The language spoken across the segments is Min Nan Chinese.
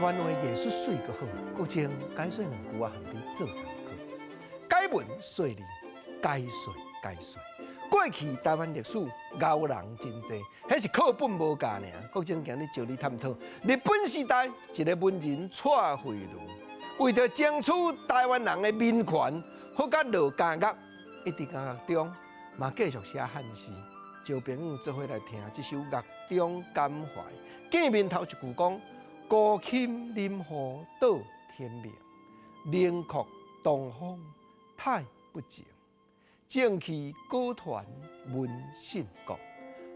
灣話藝術媠閣好，國政解說兩句我含你做參考。解文說理，解說解說。過去台灣歷史𠢕人真濟，彼是課本無教爾。國政今日招你探討日本時代一个文人蔡惠如，為著爭取台灣人的民權，好佮落監獄，伊佇監獄中嘛繼續寫漢詩。招朋友做伙來聽這首《獄中感懷》，見面頭一句講：孤寢臨雨到天明，冷酷東風太不情。正氣歌團文信國，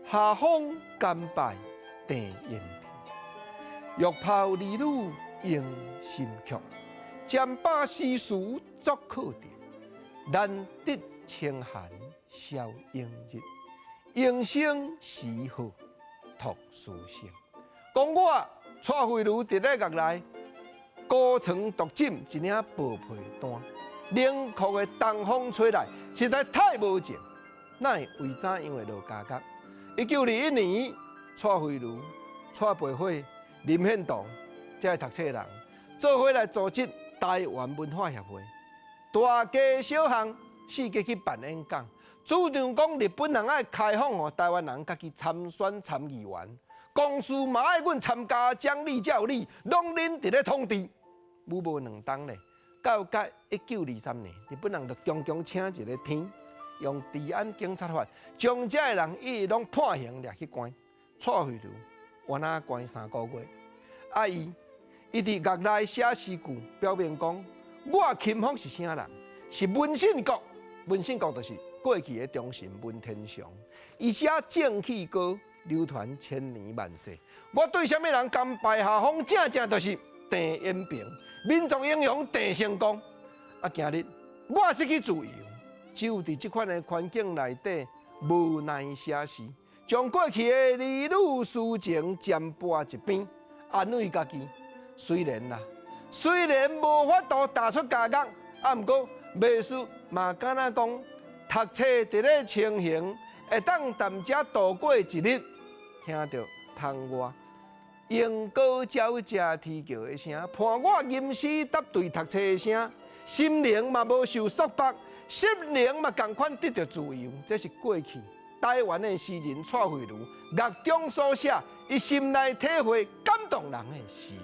下風甘拜鄭延平。欲拋兒女迎新曲，占把詩詞作課程。難得清寒消永日，榮升時號託書生。講我蔡惠如佇咧獄內，孤床獨枕一領薄被單，冷酷的東風吹來，實在太無情。哪會為怎樣會落監獄？1921年，蔡惠如、蔡培火、林獻堂這个讀冊人，做伙來組織台灣文化協會，大街小巷四界去辦演講，主張講日本人愛開放予台灣人家己參選參議員，公事嘛愛阮參加講理才有理，攏恁佇咧統治，武無兩當咧。到甲1923年，日本人就強強請一个天，用治安警察法，將這个人一攏判刑掠去關。蔡惠如原來關3個月。啊伊，伊佇獄內寫詩句，表明講我親封是啥人？是文信國，文信國就是過去的忠臣文天祥。伊寫正氣歌，流傳千年萬世。我對啥物人甘拜下風？正正就是鄭延平，民族英雄鄭成功。啊，今日我失去自由，只有佇這款的環境內底無奈寫詩，將過去的兒女私情暫撥一邊，安慰家己。雖然啦，雖然無法度踏出監獄，啊，毋過袂輸嘛，敢若講讀冊佇咧清閒，會當踮遮度過一日，聽著窗外鶯歌鳥食啼叫的聲，伴我吟詩答對讀冊的聲，心靈嘛無受束縛，心靈嘛仝款得著自由。這是過去台灣的詩人蔡惠如獄中所寫，伊心內體會感動人的詩句。